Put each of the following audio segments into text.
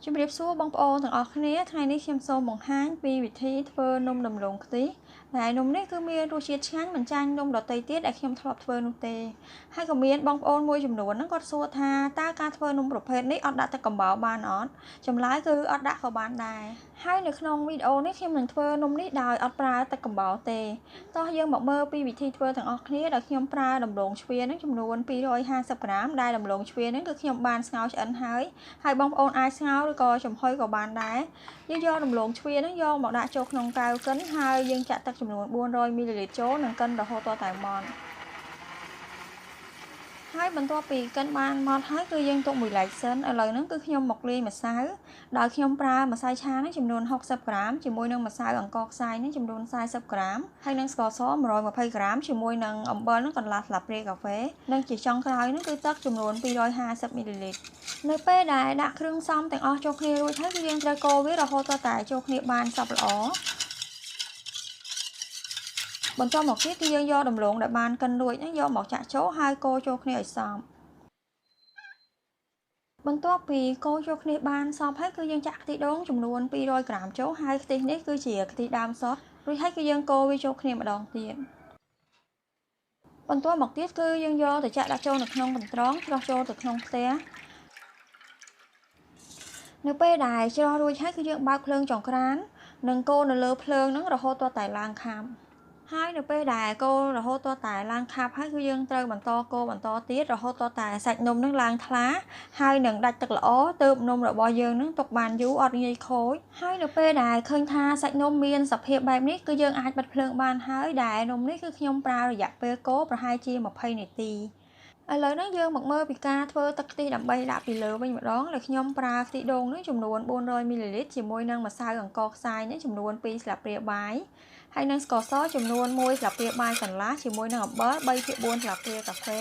ជំរាបសួរបងប្អូនទាំងអស់គ្នាថ្ងៃនេះខ្ញុំសូមបង្ហាញពីវិធីធ្វើនំដំឡូងខ្ទិះដែលនំនេះគឺមានរសជាតិឆ្ងាញ់មិនចាញ់នំដទៃទៀតដែលខ្ញុំធ្លាប់ធ្វើនោះទេហើយក៏មានបងប្អូនមួយចំនួនហ្នឹងគាត់សួរថាតើការធ្វើនំប្រភេទនេះអត់ដាក់ទឹកកំបោរបានអត់ចម្លើយគឺអត់ដាក់ក៏បានដែរហើយនៅក្នុងវីដេអូនេះខ្ញុំនឹងធ្វើនំនេះដោយអត់ប្រើទឹកកំបោរទេតោះយើងមកមើលពីវិធីធ្វើទាំងអស់គ្នាដោយខ្ញុំប្រើដំឡូងជ្វាហ្នឹងចំនួន250ក្រាមដែលដំឡូងជ្វាហ្នឹងគឺខ្ញុំបានស្ងោរឆ្អិនហើយហើយបងប្អូនអាចស្ងោរឬក៏ចំហុយក៏បានដែរយើងយកដំឡូងជ្វាហ្នឹងយកមកដាក់ចូលក្នុងកែវកិនហើយយើងចាក់ទឹកចំនួន400មីលីលីត្រចូលនិងកិនរហូតទាល់តែម៉ត់ហើយបន្ទាប់ពីកិនបានម៉ត់ហើយគឺយើងទុកមួយឡែកសិនឥឡូវហ្នឹងគឺខ្ញុំមកលាយម្សៅដោយខ្ញុំប្រើម្សៅឆានេះចំនួន60ក្រាមជាមួយនឹងម្សៅអង្ករខ្សាយនេះចំនួន40ក្រាមហើយនឹងស្ករស120ក្រាមជាមួយនឹងអំបិលនឹងកន្លះស្លាបព្រាកាហ្វេនិងជាចុងក្រោយហ្នឹងគឺទឹកចំនួន250មីលីលីត្រនៅពេលដែលដាក់គ្រឿងផ្សំទាំងអស់ចូលគ្នារួចហើយគឺយើងត្រូវកូរវារហូតដល់តែចូលគ្នាបានសព្វល្អបន្តមកទៀតគឺយើងយកដំឡូងដែលបានកិនរួចហ្នឹងយកមកចាក់ចូលហើយកូរចូលគ្នាឲ្យសព្វបន្ទាប់ពីកូរចូលគ្នាបានសព្វហើយគឺយើងចាក់ខ្ទិះដូងចំនួន200ក្រាមចូលហើយខ្ទិះនេះគឺជាខ្ទិះដើមសុទ្ធរួចហើយគឺយើងកូរវាចូលគ្នាម្ដងទៀតបន្ទាប់មកទៀតគឺយើងយកទៅចាក់ដាក់ចូលនៅក្នុងកន្ត្រងច្រោះចូលទៅក្នុងផ្ទះនៅពេលដែលច្រោះរួចហើយគឺយើងបើកភ្លើងចង្ក្រាននិងកូរនៅលើភ្លើងហ្នឹងរហូតទាល់តែឡើងខាប់ហើយនៅពេលដែលកូររហូតទាល់តែឡើងខាប់ហើយគឺយើងត្រូវបន្តកូរបន្តទៀតរហូតទាល់តែសាច់នំនឹងឡើងថ្លាហើយនឹងដាច់ទឹកល្អទើបនំរបស់យើងនឹងទុកបានយូរអត់ងាយខូចហើយនៅពេលដែលឃើញថាសាច់នំមានសភាពបែបនេះគឺយើងអាចបិទភ្លើងបានហើយដែលនំនេះគឺខ្ញុំប្រើរយៈពេលកូរប្រហែលជា20នាទីឥឡូវនេះយើងមកមើលពីការធ្វើទឹកខ្ទិះដើម្បីដាក់ពីលើវិញម្ដងដែលខ្ញុំប្រើខ្ទិះដូងនេះចំនួន400មីលីលីត្រជាមួយនឹងម្សៅអង្ករខ្សាយនេះចំនួន2ស្លាបព្រាបាយហើយនឹងស្ករសចំនួន1ស្លាបព្រាបាយកន្លះជាមួយនឹងអំបិល3/4ស្លាបព្រាកាហ្វេ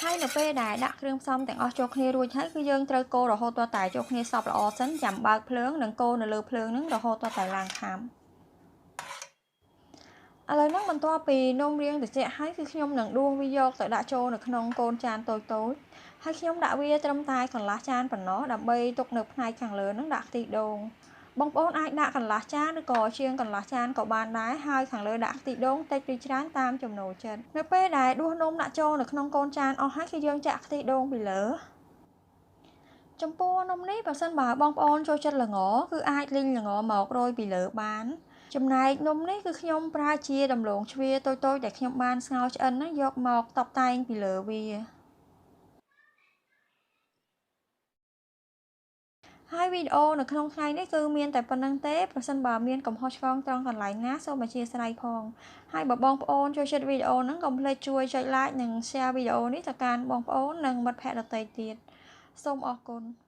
ហើយនៅពេលដែលដាក់គ្រឿងផ្សំទាំងអស់ចូលគ្នារួចហើយគឺយើងត្រូវកូររហូតទាល់តែចូលគ្នាសព្វល្អសិនចាំបើកភ្លើងនិងកូរនៅលើភ្លើងនឹងរហូតទាល់តែឡើងខាំឥឡូវហ្នឹងបន្ទាប់ពីនំរាងត្រជាក់ហើយគឺខ្ញុំនឹងដួសវាយកទៅដាក់ចូលនៅក្នុងកូនចានតូចៗហើយខ្ញុំដាក់វាត្រឹមតែកន្លះចានប៉ុណ្ណោះដើម្បីទុកនៅផ្នែកខាងលើហ្នឹងដាក់ខ្ទិះដូងបងប្អូនអាចដាក់កន្លះចានឬក៏ជាងកន្លះចានក៏បានដែរហើយខាងលើដាក់ខ្ទិះដូងតិចឬច្រើនតាមចំណូលចិត្តនៅពេលដែលដួសនំដាក់ចូលនៅក្នុងកូនចានអស់ហើយគឺយើងចាក់ខ្ទិះដូងពីលើចំពោះនំនេះបើសិនបើបងប្អូនចូលចិត្តល្ងគឺអាចលីងល្ងមករោយពីលើបានចំណែកនំនេះគឺខ្ញុំប្រើជាដំឡូងជ្វាតូចៗដែលខ្ញុំបានស្ងោរឆ្អិនហ្នឹងយកមកតុបតែងពីលើវាហើយវីដេអូនៅក្នុងថ្ងៃនេះគឺមានតែប៉ុណ្្នឹងទេប្រសិនបើមានកំហុសឆ្គងត្រង់កន្លែងណាសូមអធ្យាស្រ័យផងហើយបើបងប្អូនចូលចិត្តវីដេអូហ្នឹងកុំភ្លេចជួយចុច Like និង Share វីដេអូនេះទៅកាន់បងប្អូននិងមិត្តភ័ក្តិដទៃទៀតសូមអរគុណ។